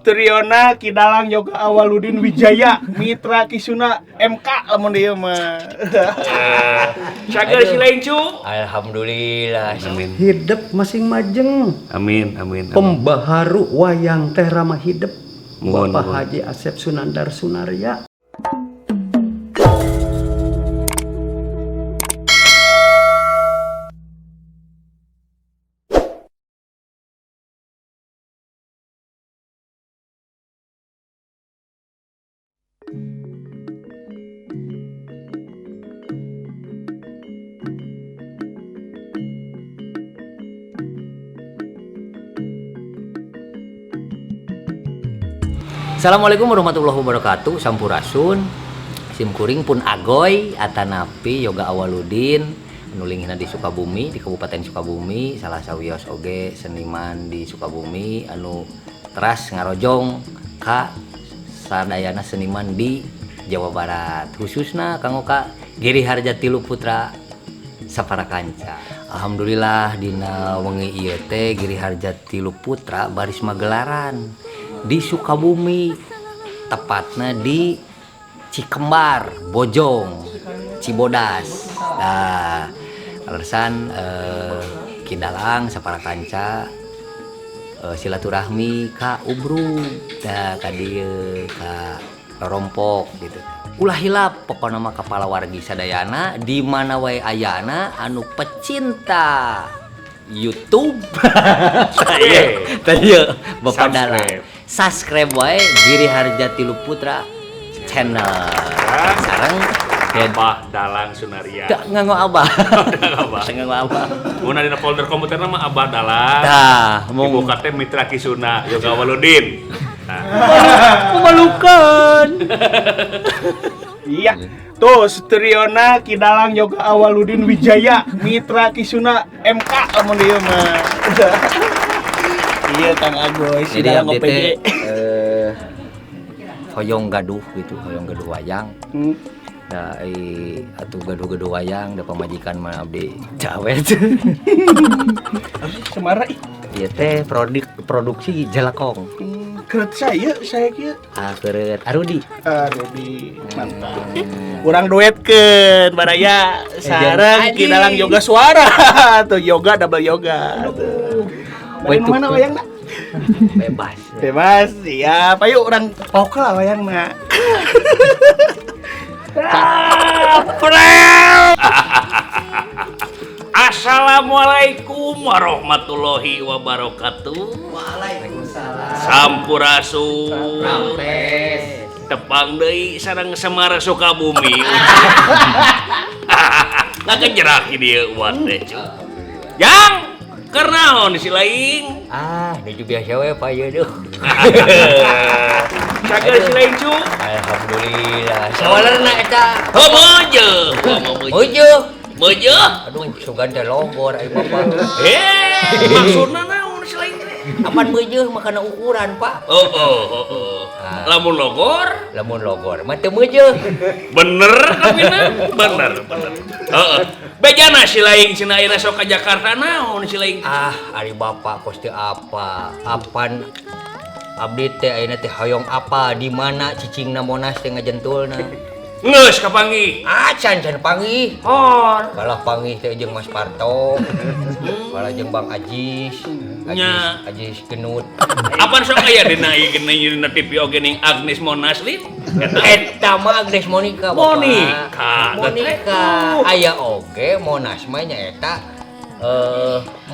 Steriona Ki Dalang Yoga Awaludin Wijaya Mitra Kisuna MK lamun dieu mah. Cager si lain cu. Alhamdulillah. Amin. Hidup masing majeng. Amin, amin. Amin. Pembaharu wayang teh ramah hidup. Mohon, Bapak mohon. Haji Asep Sunandar Sunarya. Assalamualaikum warahmatullahi wabarakatuh. Sampurasun. Simkuring pun Agoy atanapi Yoga Awaludin anu linghina di Sukabumi, di Kabupaten Sukabumi, salah sawios oge seniman di Sukabumi anu teras ngarojong ka sadayana seniman di Jawa Barat, khususna kanggo ka Giri Harja Tilu Putra Saparakanca. Alhamdulillah dina wengi ieu teh Giri Harja Tilu Putra baris magelaran di Sukabumi, tepatnya di Cikembar, Bojong, Cibodas. Nah, alasan Ki Dalang Saparakanca silaturahmi ka Ubrug, nah ka dieu ka Rorompok gitu. Ulah hilap pokona mah kepala wargi sadayana di mana wae ayana anu pecinta YouTube. Tadi Bapak Dalang subscribe wae Giri Harja Tilu Putra channel. Sareng Abah Dalang Sunarya. Teu nganggo Abah. Abah. Nganggo Abah. Mun dina folder komputer mah Abah Dalang. Tah, mung dibuka teh Mitra Kisuna Yoga Awaludin. Nah. Memalukan. Iya. Tuh Steriona Ki Dalang Yoga Awaludin Wijaya Mitra Kisuna MK lamun dieu mah. Iya Kang Agoy, si Dalang OPJ. Hoyong gaduh gitu, hoyong gaduh wayang. Da atuh gaduh-gaduh wayang da pamajikan mah abdi cawet. Semara ih. Ieu teh produksi jelekong. Keret saya kieu. Ah keret Arudi. Arudi, mantap. Urang duetkeun baraya sareng Ki Dalang Yoga Suara tuh yoga double yoga. Tuh. Mana wayangna? Bebas. Bebas, siap. Ayo urang pokok wayangna. Assalamualaikum warahmatullahi wabarakatuh. Waalaikumsalam. Sampurasun. Rampes. Tepang deui sareng Semar Sukabumi. Ngagejerak dieu uat teh. Jang, kernaon si lain? Ah, nuju biasa we Pak ieu duh. Cager si lain cu. Alhamdulillah. Sawalerna eta. Heuh meujeuh. Meujeuh. Meujeuh. Aduh, sugan teh logor ai Bapak. Maksudna naon si lain teh? Apan meujeuh mah kana ukuran, Pak. Oh. Lamun logor? Lamun logor mah teu meujeuh. Bener kapina? Bener. Heeh. Bejana si lain cenah ayeuna sok ka Jakarta naon si lain? Ah, ari Bapak kos teu apa? Apan abdi teh ayeuna teh hoyong apa di mana cicingna Monas teh ngajentulna? Geus kapanggih. Acan can panggih. Hor. Kalah panggih teh jeung Mas Parto. Kalah jeung Bang Ajis. Ajis Genut. Apan sok aya dina ieu dina TV oge ning Agnes Monas lin? Eta mah Agnes Monica Bapak. Monica. Aya oge Monas mah nyaeta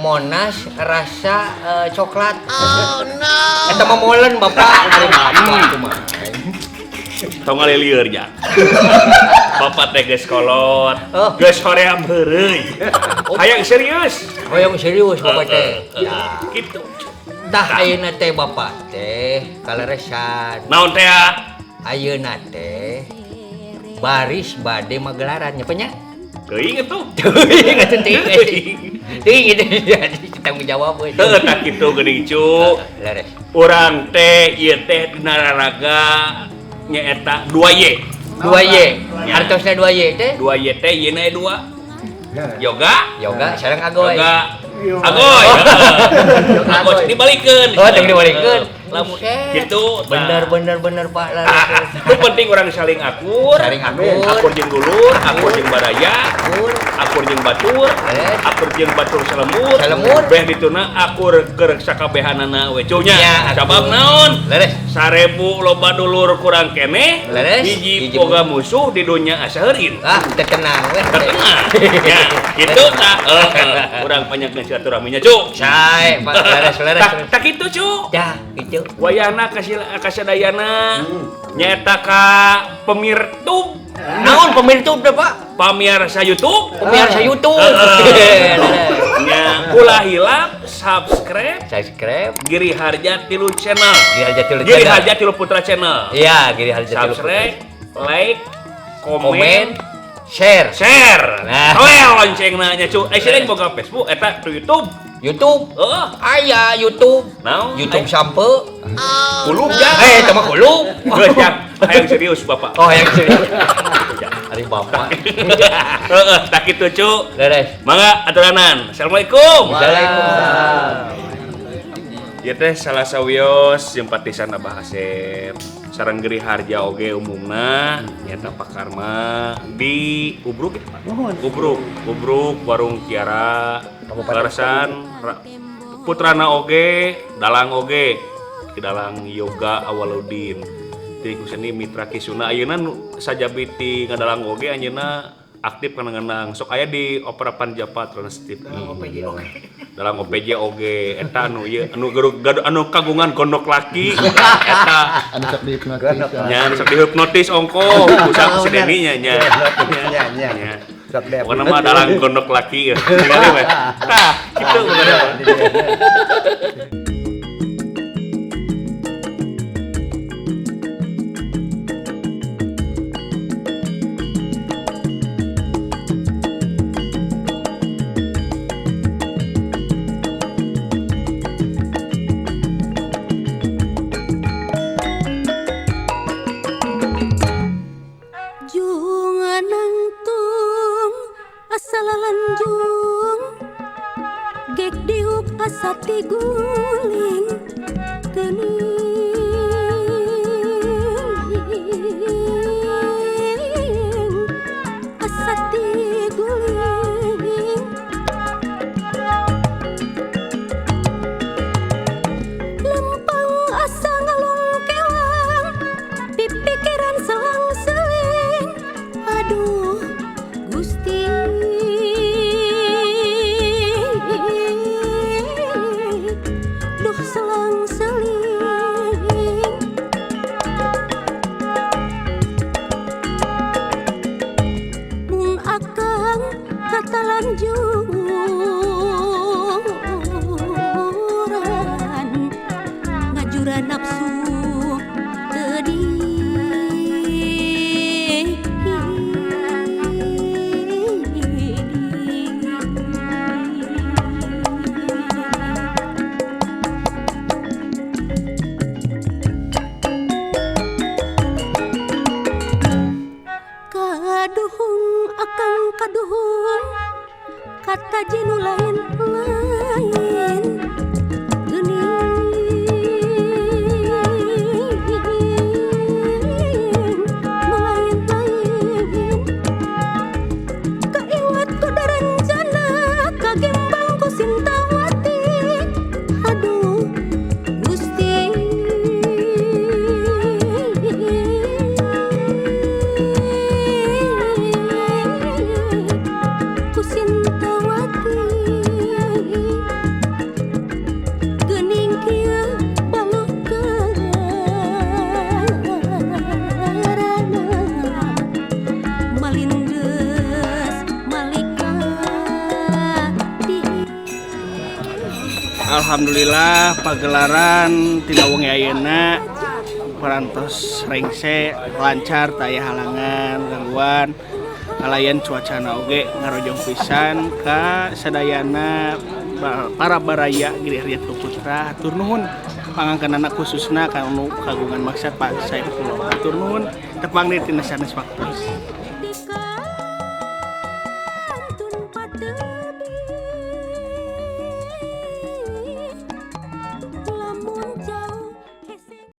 Monas rasa coklat. Oh no. Eta mah molen Bapak. Ari Bapak kumaha. Tong ngalilieur ja. Bapak teh geus kolot. Geus hoream heureuy. Hayang serius. Hoyong serius Bapak teh. Ya, kitu. Tah ayeuna teh Bapak teh kaleresan. Naon teh? Ayeuna teh baris bade magelaran nya nya? Teuing atuh. Teuing atuh teuing. Teuing itu tanggung jawab we. Heuh tah kitu geuning cu. Leres. Urang teh ieu teh dina raraga nyaeta 2Y. 2Y. Artosna 2Y teh? 2Y teh yeuna 2. Yoga, Yoga sareng Agoy. Yoga. Agoy. Agoy dibalikeun. Oh, tong dibalikeun. Lamun kitu Bener bener bener Pak. Nu penting urang saling akur. Saling akur. Akur jeung dulur, akur jeung baraya, akur jeung batur, akur jeung batur salemur. Salemur. Beh dituna akur keur sakabehanana we cu nya. Ya, Sabab naon? Leres. 1000 loba dulur kurang keneh, Leres. hiji boga musuh di dunya asa heurin. Ah, terkenang we. Terkenang. Ya, kitu tah. Heeh, urang panjangkeun silaturahminya cu. Sae, Pak. Leres leres. Tah kitu cu. Ya, kitu. Wayahna kasadayana nyaeta ka pemirtub. Naon pemirtub teh, Pak? Pamirsa YouTube. Pemirsa YouTube. Nya ulah hilap subscribe Subscribe Giri Harja Tilu Channel. Giri Harja Tilu Giri Channel. Harja Tilu Putra Channel. Iya, Giri Harja Tilu Putra. Subscribe, like, Komen, komen, share. share. Nah. Toel loncengna nya cu. Eh sering boga Facebook eta tu YouTube. YouTube. Heeh. Aya YouTube. Naon? YouTube sampe. Kulub ya. Eh, eta mah kulub. Geus jang, hayang serius Bapak. Oh, yang serius. Ari Bapak. Heeh, tak kitu cu. Leres. Mangga aturanan. Assalamualaikum. Waalaikumsalam. Ieu teh salah sawios simpatisan Abah Asep. Sareng Giri Harja oge umumna nyaeta Pak Karma di Ubruk ya, Pak? Ubruk, Ubruk Warung Kiara, Larasan putrana oge, dalang oge, Ki Dalang Yoga Awaludin. Ti seni Mitra Kisuna ayeuna nu sajabi ti ngadalang oge anjeunna aktif kana ngenang sok aya di Opera Panjapa Trans TV. Dalam OPJ oge eta anu ieu anu gaduh anu kagungan gondok laki eta Anu sok dihipnotis. nya anu sok dihipnotis ongko ku si Deni nya nya. Nya nya. Sok deh. Pokona mah dalang gondok laki ningali we. Tah kitu pokona mah. Guling geuning asa tiguling lempang asa ngalongkewang pipikiran selang-seling aduh Gusti selang-seling mung akang katalanjuran ngajuran nafsu teu di Kaduhung akang kaduhung kata jinu lain-lain geuning nu lain-lain kaiwat ku darencana kagembang ku Sintawati aduh Gusti ku Sintawati geuning kieu balukeuranana malindeus malika di Alhamdulillah pagelaran tina wengi ayeuna parantos rengse lancar taya halangan gangguan kalayan cuacana oge ngarojong pisan ka sadayana para baraya Giri Harja Tilu Putra hatur nuhun pangangkeunana khususna ka nu kagungan maksad Pak Saifullah hatur nuhun tepang deui tina sanes waktos.